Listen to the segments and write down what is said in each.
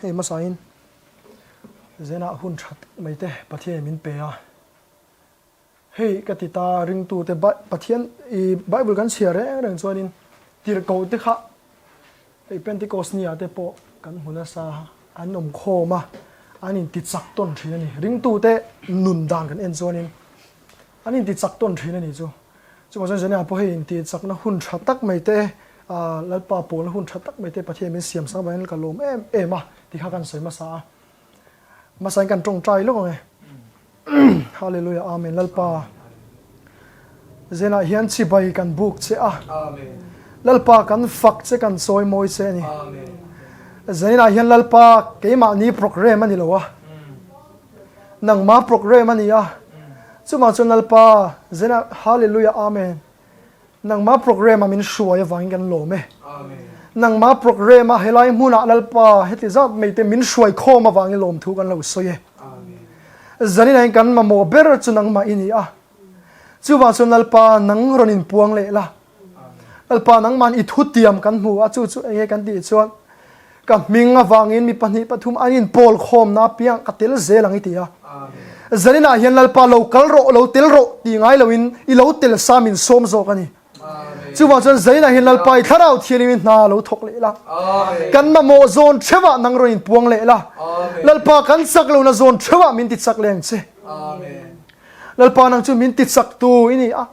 Hei hmasain Zenah hun tha tak mai te Pathianin min pe a. Hei ka ti ta ringtute Pathian i Bible kan chhiar reng reng chuanin tirhkoh te kha hei Pentecost ni ah te pawh kan hmu nasa an awm khawm a, an inti chak tawn thin a ni. Ringtute nun dan kan en chuanin an inti chak tawn thin a ni chu. Chuvang chuan Zania pawh hei inti chakna hun tha tak mai te Lalpa pawlna hun tha tak mai te Pathian min siam sang vangin ka lawm em em a tih kha kan sawi hmasa a. Hmasain kan tawngtai lawk ang e. Hallelujah Amen Lalpa Zenah hian chibai kan buk che a. Lalpa kan fak che kan sawi mawi che a ni. Zenah hian Lalpa keimahni program a ni lo a. Nangma program a ni a. Chumah chuan Lalpa Zenah Hallelujah Amen Nangmah program a min hruai avangin kan lawm e. Nangmah program a helai hmunah Lalpa heti zat mai te min hruai khawm avangin lawmthu kan lo sawi e. Zanin ah hian kan mamawh ber chu nangmah i ni a. Chuvang chuan Lalpa nang rawn inpuang leh la. Lalpa nangmahn i thutiam kan hmu a, chu chu enge kan tih chuan Ka hming avangin mi 2, 3 an inpawl khawmna apiang ka tel zel ang i ti a. Zaninah hian Lalpa lo kal rawh, lo tel rawh tih ngai loin i lo tel sa min sawm zawk a ni. Chuvang chuan zaninah hian Lalpa i thlarau thianghlim in hna lo thawk leh la. Kan mamawh zawn theuhah nang rawn inpuang leh la. Lalpa kan chak lohna zawn theuhah min ti chak leh ang che. Lalpa nang chu min ti chaktu i ni a.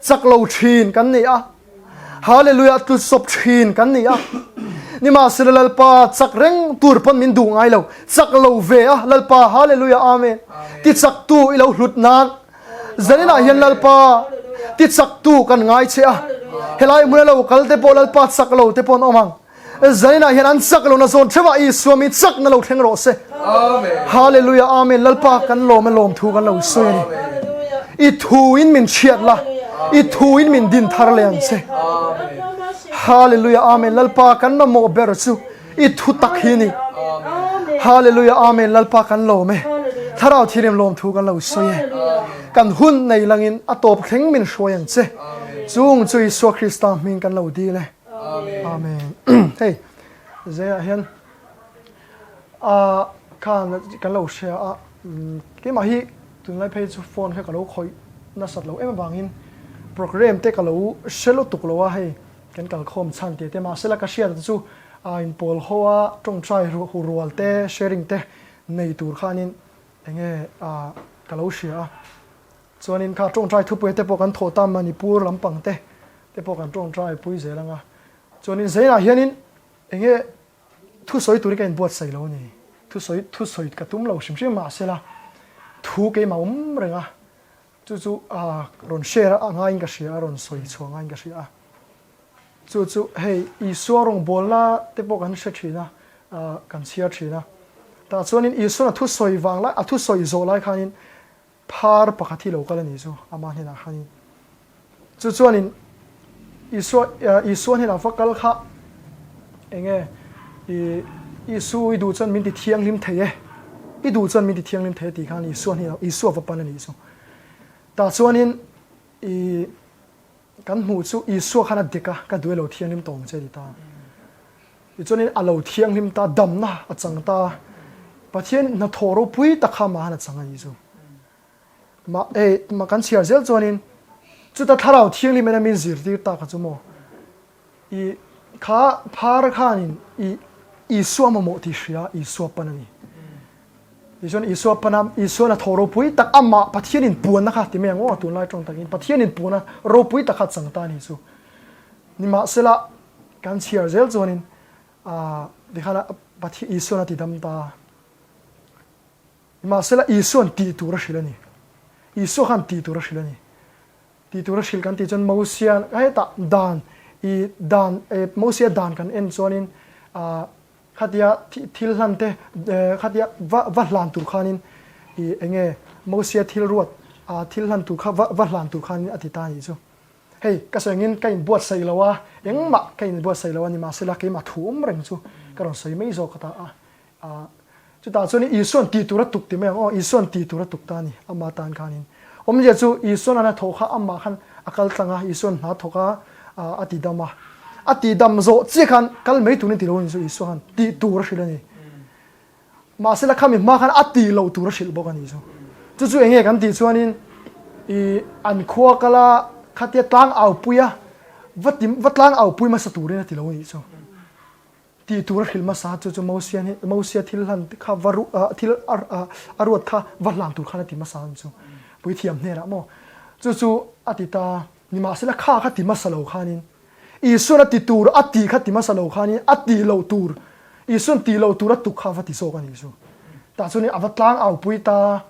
Chak lo thin kan ni a. Hallelujah tlu sawp thin kan ni a. Nimahsela Lalpa chak reng tur pawn min duh ngai lo. Chak lo ve a Lalpa Hallelujah Amen. Ti chak tu i lo hlut nan. Zaninah hian Lalpa ti chak tu kan ngai che a. Helai hmuna lo kal te pawh Lalpa chak lo te pawh an awm ang. Zaninah hian an chak lohna zawn theuhah Isua mi chakna lo thleng rawh se. Hallelujah Amen Lalpa kan lawm a lawm thu kan lo sawi a ni. I thu in min chhiat la, i thu in min din thar leh ang che. Hallelujah Amen Lalpa kan mamawh ber chu i thu tak hi ni. Hallelujah Amen Lalpa kan lawm e. Thlarau thirim lawm thu kan lo sawi e. Kan hun nei langin a tawp thleng min hruai ang che. Chung chu Isua Krista hming kan lo dil e. Amen. Hei zaiah hian a khan kan lo hria a keimah hi tunlai phei chu phone kha ka lo khawih nasat lo em avangin program te ka lo hre lutuk lo a hei kan kalkhawm chhan tih te mahsela ka hriat chu a inpawl ho a tawngtai rual te sharing te nei tur khanin enge a ka lo hria a. Chuanin kha tawngtai thupui te pawh kan thawh ta Manipur lampang te te pawh kan tawngtai pui zel ang a. Chuanin Zainah hianin enge thusawi turin ka inbuatsaih lo a ni. Thusawi thusawi ka tum lo hrim hrim mahsela thu keimah awm reng a, chu chu rawn share a ngaiin ka hria a, rawn sawi chhuah ngaiin ka hria a. Chu chu hei Isua rawngbawlna te pawh kan hre thin a, kan chhiar thin a. Tah chuanin Isuan a thusawi vang lai a thusawi zawh lai khanin Phar pakhat hi lo kal a ni chu ama hnenah khanin. Chu chuanin Isua Isua hnenah va kal kha enge i Isu i duh chuan min ti thianghlim thei e, i duh chuan min ti thianghlim thei e tih khan Isua hnenah Isua va pan a ni chu. Tah chuanin i kan hmuh chu Isua khan a dek a, ka duh e lo thianghlim tawh ang che a ti ta. Tichuanin a lo thianghlim ta, damna a chang ta. Pathian hnathawh ropui tak kha amah han a chang a nih chu. Mah hei mah kan chhiar zel chuanin chuta thlarau thianghlim ena min zirtir ta kha chu maw i kha phar khanin i Isua mamawh tih hria Isua pan a ni. Tichuan Isua pana Isua hnathawh ropui tak amah Pathianin puanna kha ti mai ang aw tunlai tawng takin Pathianin puanna ropui tak kha a chang ta a nih chu. Nimahsela Kan chhiar zel chuanin tikhan Pathian Isuan a ti dam ta. Nimahsela Isuan tih tur a hrilh a ni. Isua khan tih tur a hrilh a ni. Tih tur a hrilh kan tih chuan Mosia hetah dan i dan Mosia dan kan en chuanin khatia thil hlan te khatia va va hlan tur khanin i enge Mosia thil ruat thil hlan tur kha va va hlan tur khanin a ti ta a nih chu. Hei, ka sawi angin ka inbuatsaih lo a, engmah ka inbuatsaih lo a ni, mahsela keimah thu awm reng chu ka rawn sawi mai zawk ta a. Ahh, chutah chuan Isua'n tih tur a tuk ti mai ang aw, Isua'n tih tur a tuk ta a ni, ama tan khanin. Awmzia chu Isua'n a hna thawh kha amah khan a kal tlang a, Isua'n hna thawk a, a ti dam a. A tihdam zawh chiah khan kal mai turin ti lo a ni chu Isua khan tih tur a hrilh a ni. Mahsela khami hma khan a tih loh tur a hrilh bawk a ni chu. Chu chu enge kan tih chuanin ih an khua kala khatia tlang aupui a va ti va tlang aupui hmasa turin a ti lo a nih chu. Tih tur a hrilh hmasa chu chu Mosia hi Mosia thil hlan kha va ru ah thil a ah a ruat kha va hlan tur khan a ti hmasa ang chu. Puithiam hnenah maw chu chu a ti ta nimahsela kha kha ti hmasa lo khanin Isuan a ti tur a tih kha ti hmasa lo khanin a tih loh tur Isuan tih loh tur a tuk kha a va ti zawk a nih chu. Tah chuanin a va tlang aupui ta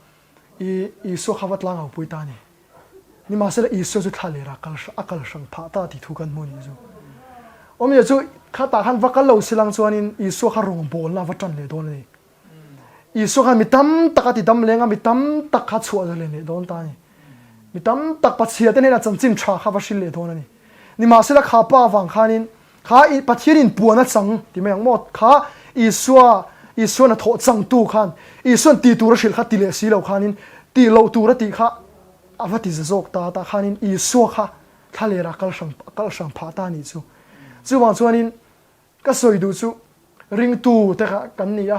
i Isua kha a va tlang aupui ta a ni. Nimahsela Isua chu thla lera kal a kal hrang phah ta tih thu kan hmu a nih chu. Awmzia chu khatah khan va kal lo silang chuanin Isua kha rawngbawlna a va tan leh dawn a ni. Isua khan mi tam tak a ti dam leng a, mi tam tak kha chhuah zalen leh dawn ta a ni. Mi tam tak Pathiate hnenah chanchin tha kha va hrilh leh dawn a ni. Nimahsela kha pa avang khanin kha Pathian in puan a chang ti mai ang maw? Kha Isua Isuan a thawh changtu khan Isuan ti tur a hrilh kha ti leh si lo khanin tih loh tur a tih kha a va ti za zawk ta tah khanin Isua kha thlalera a kal hrang a kal hrang phah ta a nih chu. Chuvang chuanin ka sawi duh chu ringtu te kha kan ni a,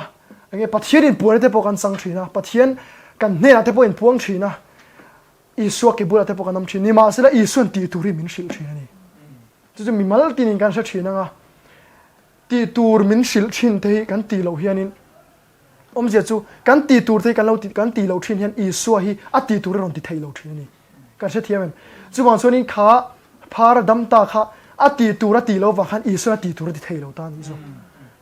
enge Pathian inpuan te pawh kan chang thin a, Pathian kan hnenah te pawh inpuang thin a, Isua ke bulah te pawh kan awm thin. Nimahsela Isuan tih tur hi min hrilh thin a ni. Chu chu mimal tinin kan hre thin anga tih tur min hrilh thin te hi kan tih loh hianin awmzia chu kan tih tur te hi kan lo kan tih loh thin hian Isua hi a tih tur a rawn ti thei lo thin a ni. Kan hrethiam em? Chuvang chuanin kha phar a dam ta kha a tih tur a tih loh vang khan Isuan a tih tur a ti thei lo ta a nih chu.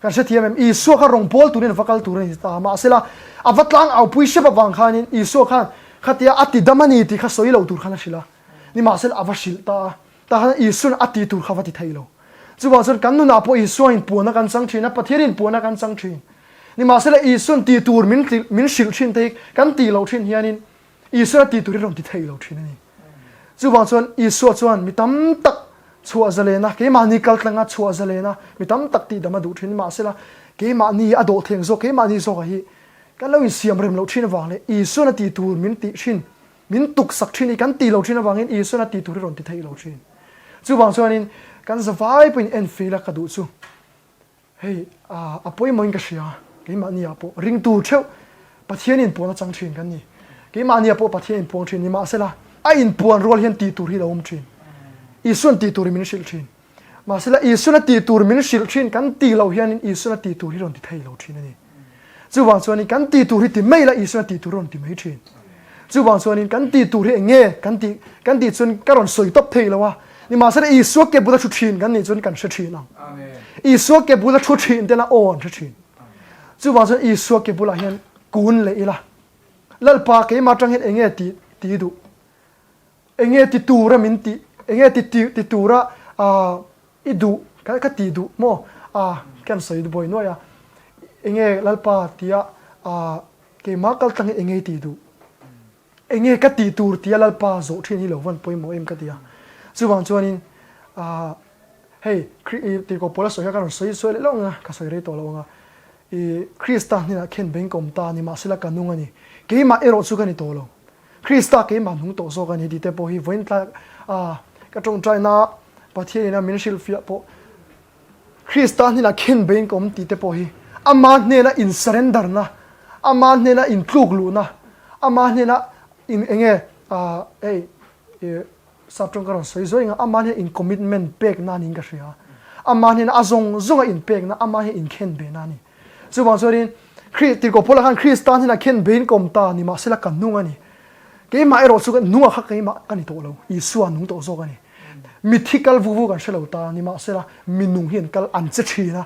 Kan hrethiam em? Isua kha rawn pawl turin a va kal tur a ni ta. Mahsela a va tlang aupui hrep avang khanin Isua khan khatia a ti dam a ni tih kha sawi lo tur khan a hrilh a. Nimahsela a va hrilh ta a. Tah khan Isuan a tih tur kha va ti thei lo. Chuvang chuan kan nunah pawh Isua inpuanna kan chang thin a, Pathian inpuanna kan chang thin. Nimahsela Isuan tih tur min min hrilh thin te hi kan tih loh thin hianin Isua tih tur hi rawn ti thei lo thin a ni. Chuvang chuan Isua chuan mi tam tak chhuah zalen a, keimahni kal tlanga chhuah zalen a, mi tam tak tihdam a duh thin. Nimahsela keimahni a dawh theng zawk, keimahni zawkah hi kan lo insiam rem loh thin avang leh Isuan a tih tur min tih thin, min tuk sak thin hi kan tih loh thin avangin Isuan a tih tur hi rawn ti thei lo thin. Chuvang chuanin kan zavai pawhin enfil a ka duh chu. Hei a pawimawhin ka hria, keimahniah pawh ringtu theuh Pathian inpuan a chang thin kan ni. Keimahniah pawh Pathian inpuang thin nimahsela a inpuan rual hian tih tur hi lo awm thin. Isuan tih tur min hrilh thin. Mahsela Isuan a tih tur min hrilh thin kan tih loh hianin Isuan a tih tur hi rawn ti thei lo thin a ni. Chuvang chuanin kan tih tur hi ti mai la Isuan a tih tur rawn ti mai thin. Chuvang chuanin kan tih tur hi eng nge kan tih kan tih chuan ka rawn sawi tawp thei lo a. Nimahsela Isua ke bula thu thin kan nih chuan kan hre thin ang. Isua ke bula thu thin tena aw an hre thin. Chuvang chuan Isua ke bulah hian kun leh ila. Lalpa keimah atang hian eng nge tih tih duh? Eng nge ti tura min tih? Eng nge ti ti ti tura ah I duh ka ka tih duh maw? Ah ka han sawi buai nuaih a, enge Lalpa tia ah keimah kal tlang hi enge i tih duh? Enge ka tih tur tia Lalpa zawh thin hi lo van pawimawh em ka ti a. Chuvang chuanin ah hei Kri tirhkoh pawl a sawi kha ka rawn sawi sawi leh lawk ang a, ka sawi rei tawh lo ang a. I Krista hnenah khen beng ka awm ta a ni, mahsela ka nung a ni. Keimah erawh chu ka ni tawh lo. Krista keimah nung tawh zawk a ni tih te pawh hi vawiin tlai a ka tawngtaina Pathian ina min hrilhfiah pawh Krista hnenah khen beiin ka awm tih te pawh hi ama hnena in surrender na, ama hnena in tluk luhna, ama hnena in enge ah hei ih sap tawng ka rawn sawi zuai ang a, ama hnena in commitment pekna niin ka hria. Ama hnena a zawng zawnga in pekna, ama hnena in khen behna a ni. Chuvang chuanin Kri, tirhkoh Paula khan Krista hnenah khen beiin ka awm ta nimahsela ka nung a ni. Keimah erawh chu nungah kha keimah ka ni tawh lo, Isua nung tawh zawk a ni. Mithi kal vu vu kan hre lo ta nimahsela mi nung hi an kal an che thin a.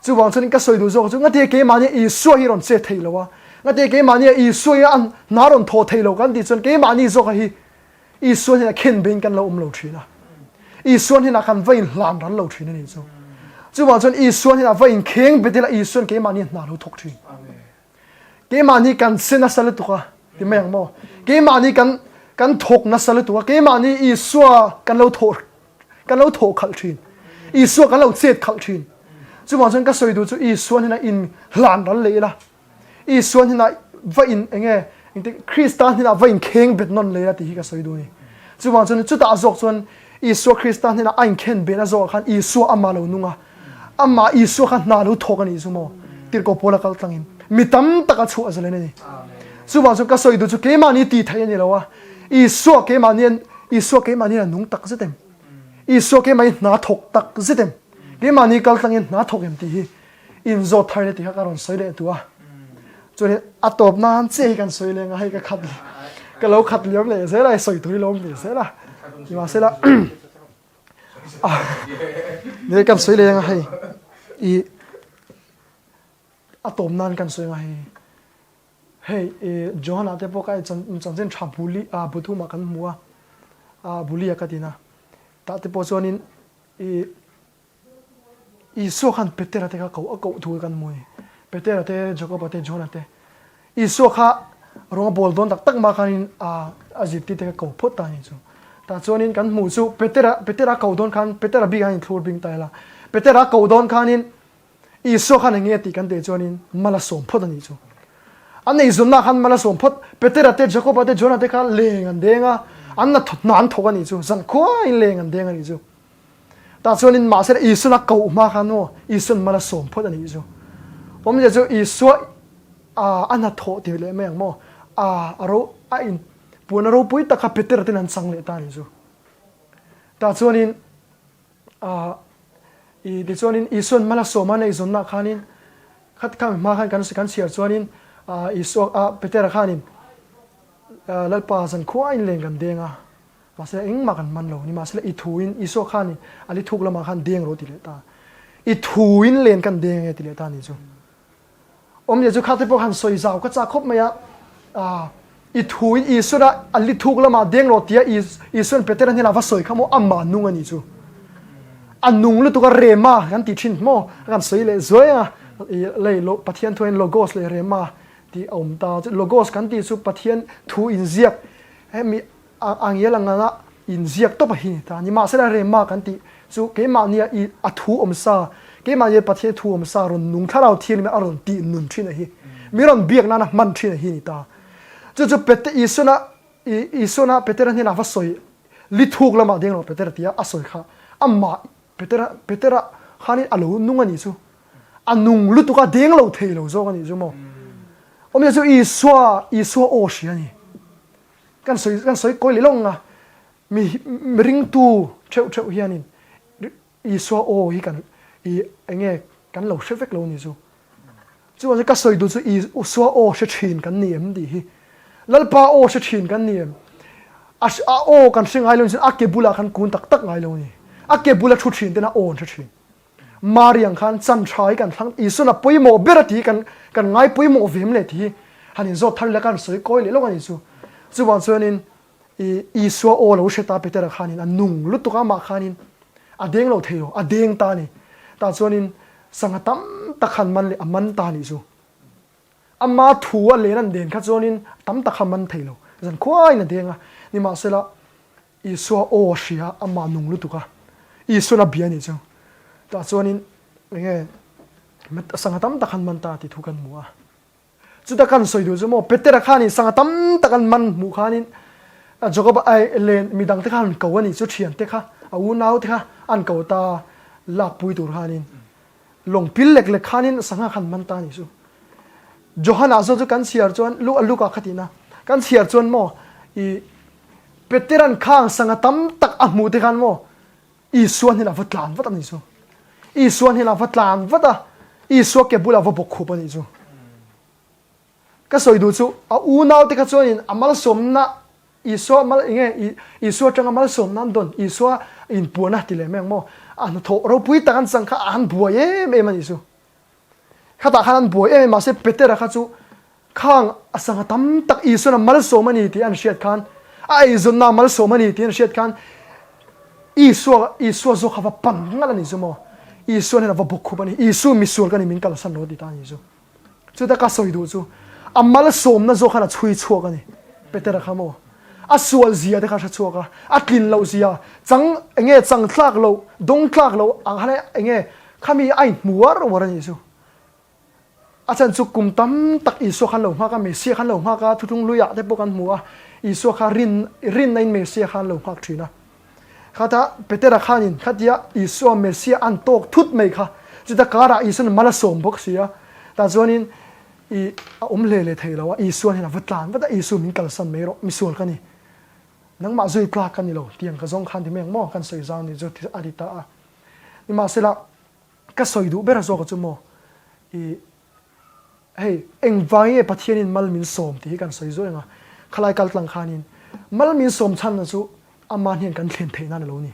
Chuvang chuanin ka sawi duh zawk chu ngatia keimahnia Isua hi rawn che thei lo a, ngatia keimahnia Isua hi a hna rawn thawh thei lo kan tih chuan keimahni zawka hi Isua hnenah khen beiin kan lo awm lo thin a. Isua hnenah kan va inhlan ral lo thin a nih chu. Chuvang chuan Isua hnenah va inkheng bet ila Isuan keimahni hna lo thawk thin. Keimahni kan che nasa lutuk a, ti mai ang maw? Keimahni kan kan thawk nasa lutuk a, keimahni Isua kan lo thawh kan lo thawh khalh thin. Isua kan lo chet khalh thin. Chuvang chuan ka sawi duh chu Isua hnenah inhlan ral leh ila. Isua hnenah va in enge engtik Krista hnenah va in kheng bet nawn leh a tih hi ka sawi duh a ni. Chuvang chuan chutah zawk chuan Isua Krista hnenah a inkhen behna zawkah khan Isua amah lo nung a, amah Isua kha hna lo thawk a nih chu maw? Tirhkoh Paula kal tlangin mi tam tak a chhuah zalen a ni. Chuvang chuan ka sawi duh chu keimahni tih theih a ni lo a, Isua keimahni Isua keimahni a nung tak zet em? Isua keimahni hna thawk tak zet em? Keimahni kal tlangin hna thawk em tih hi inzawt thar le tih kha ka rawn sawi leh duh a. Chuanin a tawp nan chiah hi kan sawi leng a, hei ka khat ka lo khat liam leh zel a, hei sawi tur hi lo awm ve zel a. Nimahsela ni kan sawi leng a hei i a tawp nan kan sawi ang a hei hei i Johana te pawh kha chanchin tha buli a bu thumah kan hmu a, a buli a ka tin a, tah te pawh chuanin i Isua khan Petera te kha koh a koh thu kan hmu a ni. Petera te, Jakoba te, Johna te. Isua kha rawng a bawl dawn tak tak mah khanin a a zirtir te kha ko phawt ta a ni chu. Tah chuanin kan hmuh chu Petera Petera a koh dawn khan Petera bik a inthlur bing ta ila. Petera a koh dawn khanin Isua khan eng nge tih kan teh chuanin mal a sawm phawt a nih chu. An eizawnna khan mal a sawm phawt. Petera te, Jakoba te, Johna te kha leng an deng a, an na hna an thawk a nih chu. Zankhuain leng an deng a nih chu. Tah chuanin mahse Isuan a koh hma khan maw Isuan mal a sawm phawt a nih chu. Awmzia chu Isua a hnathawh ti leh mai ang maw a ro a in puan a ropui tak kha Petera ten an chang leh ta a nih chu. Tah chuanin i tichuanin Isuan mal a sawm a neih zawnna khanin khat kha hma khan kan kan chhiar chuanin Isua Petera khanin Lalpa zankhuain leng kan deng a. Mahse engmah kan man lo. Nimahsela i thuin Isua khan a li thuk lamah khan deng rawh ti leh ta. I thuin len kan deng ange ti leh ta ni chu. Awmzia chu khate pawh khan sawi zau ka chak khawp mai a. Ah, i thuin Isua a li thuk lamah deng rawh tia Isuan Petera hnenah va sawi kha maw amah nung a ni chu. A nung lutuk a rema kan ti thin maw a kan sawi leh zuai a. Lei Pathian thuain logos leh rema tih a awm ta. Logos kan tih chu Pathian thu inziak hemi A ngial ang anga inziak tawp a hi ni ta. Nimahsela Rema kan tih chu keimahnia i a thu awm sa, keimahnia Pathian thu awm sa rawn nung thlarau thianghlim a rawn tih nun thin a hi. Mi rawn biak nana hman thin a hi ni ta. Chu chu Pete Isuana i Isuana Petera hnenah va sawi li thuk lamah deng rawh Petera tia a sawi kha amah Petera Petera khanin a lo nung a nih chu. A nung lutuk a deng lo thei lo zawk a nih chu maw. Awmzia chu Isua Isua aw hria a ni. Kan sawi kan sawi kawi leh lawng a, mi mi ringtu theuh theuh hianin Isua aw hi kan i eng nge kan lo hre vek lo ni chu. Chuan ka sawi duh chu Isua aw hre thin kan ni em tih hi. Lalpa aw hre thin kan ni em? A a aw kan hre ngai lo ni chuan a ke bulah khan kun tak tak ngai lo ni. A ke bula thu thin ten a aw an hre thin. Mari ang khan chan tha hi kan thlang, Isuan a pawimawh ber a ti hi kan kan ngai pawimawh ve em le tih hi han inzawt thar leh a, kan sawi kawi leh lawk a ni chu. Chuvang chuanin i Isua aw lo hre ta Petera khanin a nung lutuk a, amah khanin a deng lo thei lo, a deng ta a ni. Tah chuanin sangha tam tak khan man leh a man ta a nih chu. Ama thu a len an den kha chuanin tam tak kha man thei lo, zan khuaiin a deng a, nimahsela Isua aw a hria, amah nung lutuk a, Isuan a bia a nih chu. Tah chuanin enge sangha tam tak han man ta tih thu kan hmu a. Chuta kan sawi duh chu maw Petera khanin sangha tam tak an man hmuh khanin Jakob ai len midang te kha an ko a nih chu, thian te kha, a unau te kha an ko ta lakpui tur khanin lawng pil lek lek khanin sangha khan man ta a nih chu. Johana zawk chu kan chhiar chuan Luka kha tihna kan chhiar chuan maw i Petera'n khang sangha tam tak a hmuh te khan maw Isua hnenah va tlan vat a nih chu. Isua hnenah va tlan vat a, Isua ke bulah va bawk khup a nih chu. Ka sawi duh chu a unau te kha chuanin a malsawmna Isua mal enge Isua atanga malsawmna an dawn, Isua inpuana ti leh mai ang maw, a hnathawh ropui tak an chang kha an buai em em a nih chu. Khatah khan an buai em em mahse Petera kha chu khang a sangha tam tak Isuan a malsawm a ni tih an hriat khan, a eizawnna a malsawm a ni tih an hriat khan Isua Isua zawk kha va pan ngalh a ni chu maw? Isua hnenah va bawk khup a ni. Isu misual ka ni min kalsan lo ti ta a ni chu. Chuta ka sawi duh chu a malsawmna zawk khan a chhui chhuak a ni. Petera kha maw? A sual zia te kha a hre chhuak a, a tlin loh zia, chang enge chang tlak loh, dawng tlak loh ang khan enge khami a inhmu uar uar a nih chu. A chhan chu kum tam tak Isua khan lo nghak a, Messiah khan lo nghak a, Thuthlung Hluiah te pawh kan hmu a, Isua kha rin rinna in Messiah khan lo nghak thin a. Khata Petera khanin khatia Isua Messia an tawk thut mai kha chuta karah Isuan mal a sawm bawk si a, tah chuanin i a awm hle leh thei lo a, Isuan hian a va tlan vat a, Isu min kalsan mai rawh, misual ka ni, nangmah zui tlak ka ni lo, tiang ka zawng khan ti mai ang maw, kan sawi zau ni chu a ti ta a. Nimahsela ka sawi duh ber zawk chu maw i Hei, engvang nge Pathianin mal min sawm tih hi kan sawi zuai ang a, khalai kal tlang khanin mal min sawm chhanna chu ama hnen kan thlen theih nan a lo ni.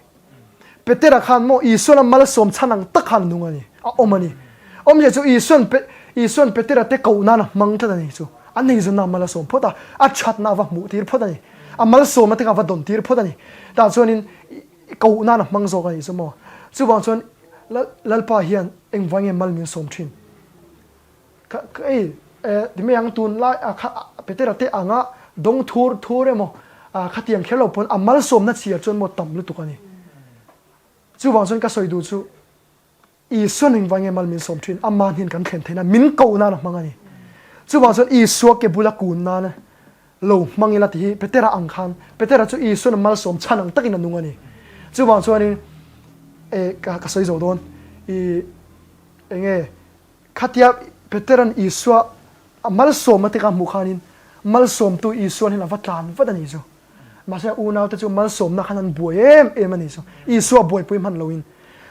Petera khan maw Isuan a mal sawm chhan ang tak khan a nung a ni, a awm a ni. Awmzia chu Isuan Pe, Isuan Petera te koh nan a hmang tlat a ni chu. A neizawnna a mal a sawm phawt a, a thatna a va hmuh tir phawt a ni. A malsawmna te kha a va dawn tir phawt a ni. Tah chuanin koh nan a hmang zawk a ni chu maw. Chuvang chuan Lal, Lalpa hian engvang nge mal min sawm thin? Ka ei eh ti mai ang tun lai a kha Petera te anga dawng thur thur emaw ah khatiang kher lo pawn a malsawmna chhiar chuan maw tam lutuk a ni. Chuvang chuan ka sawi duh chu Isuan engvang nge mal min sawm thin ama hnen kan thlen theihna min koh nan a hmang a ni. Chuvang chuan Isua ke bula kun nan lo hmang ila ti hi Petera ang khan Petera chu Isuan a malsawm chhan ang takin a nung a ni. Chuvang chuanin eh ka ka sawi zo dawn i enge Khatia Petera'n Isua a malsawmna te kha hmuh khanin malsawmtu Isuan hian a va tlan vat a nih chu. Mahse a unaute chu malsawmna khan an buai em em a nih chu. Isua buaipui hman loin.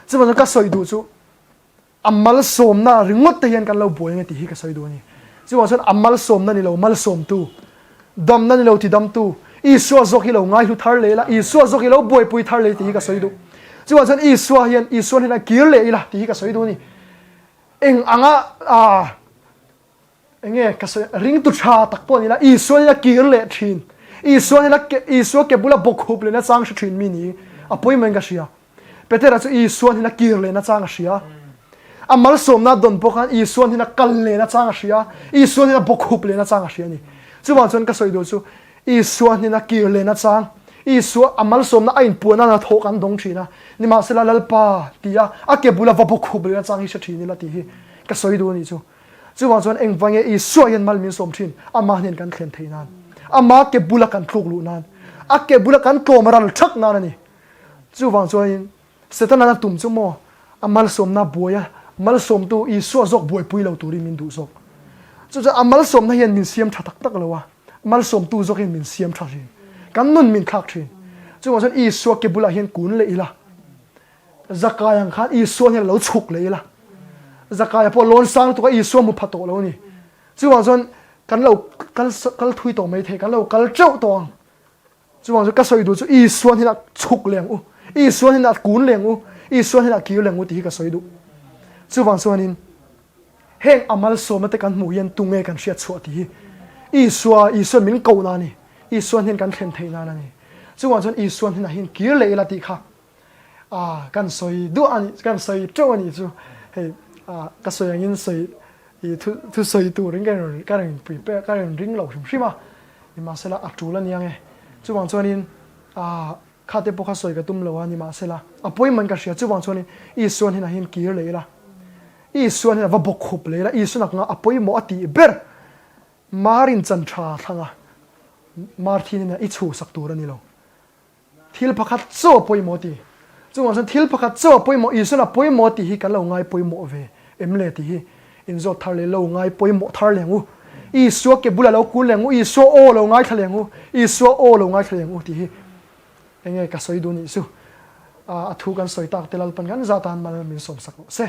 Chuvangin ka sawi duh chu a malsawmna ringawt te hian kan lo buai ange tih hi ka sawi duh a ni. Chuvang chuan a malsawmna ni lo malsawmtu, damna ni lo tidamtu Isua zawk hi lo ngaihlu thar leh ila, Isua zawk hi lo buaipui thar leh tih hi ka sawi duh. Chuvang chuan Isua hian Isuan hian a kir leh ila tih hi ka sawi duh a ni. Eng anga ah enge ka sawi ringtu tha tak pawh ni la Isua in a kir leh thin Isua in a ke Isua ke bula bawk hup leh na chang hre thin mi ni a pawimawh in ka hria Petera chu Isua in a kir leh na chang a hria a malsawmna dawn pawh khan Isua in a kal leh na chang a hria Isua in a bawk hup leh na chang a hria a ni chuvang chuan ka sawi duh chu Isua hnena kir leh na chang, Isua a malsawmna a inpuahna na thawh kan dawng thin a, nimahsela Lalpa ti a a ke bula va bawk hup leh na chang hi hre thin ila tih hi ka sawi duh a nih chu. Chuvang chuan engvang nge Isua hian mal min sawm thin? Amah hnen kan thlen theih nan, ama ke bula kan tluk luh nan, a ke bula kan tlawm ral thak nan a ni. Chuvang chuanin Setana a tum chu maw a malsawmna buai a, malsawmtu Isua zawk buaipui lo turin min duh zawk. Chu chuan a malsawmna hian min siam tha tak tak lo a, malsawmtu zawk hian min siam tha thin. Kan nun min thlak thin. Chuvang chuan Isua ke bulah hian kun leh ila, Zakai ang khan Isua hian lo chhuk leh ila. Zakaia pawh lawn sang lutuk a Isua hmu pha tawh lo a ni. Chuvang chuan kan lo kal kal thui tawh mai thei, kan lo kal teuh tawh ang. Chuvang chu ka sawi duh chu Isuan hian a chhuk leng u, Isuan hian a kun leng u, Isuan hian a kir leng u tih hi ka sawi duh. Chuvang chuanin heng a malsawmna te kan hmuh hian tunge kan hriat chhuah tih hi Isua, Isuan min koh na a ni, Isuan hian kan thlen theih nan a ni. Chuvang chuan Isuan hian a hin kir leh ila tih kha ah kan sawi duah a ni, kan sawi teuh a nih chu. Hei ah ka sawi angin sawi i thu thu sawi turin ka rawn ka rawn prepare ka rawn ring lo hrim hrim a, nimahsela a tul a nia nge. Chuvang chuanin ah khate pawh kha sawi ka tum lo a, nimahsela a pawimawhin ka hria. Chuvang chuanin Isuan hian a hin kir leh ila, Isuan hian a va bawk khup leh ila, Isuan a kawngah a pawimawh a tih ber Marin chan tha thlang a, Marthin hian i chhuhsak tur a ni lo. Thil pakhat chaw a pawimawh ti. Chungah chuan thil pakhat chaw a pawimawh, Isuan a pawimawh tih hi kan lo ngai pawimawh ve em le tih hi inzawt thar leh lo ngai pawimawh thar leng u. Isua ke bulah lo kul leng u, Isua aw lo ngaithla leng u, Isua aw lo ngaithla leng u tih hi enge ka sawi duh nih chu. A thu kan sawi tak te Lalpan kan zah tan mal min sawmsak rawh se.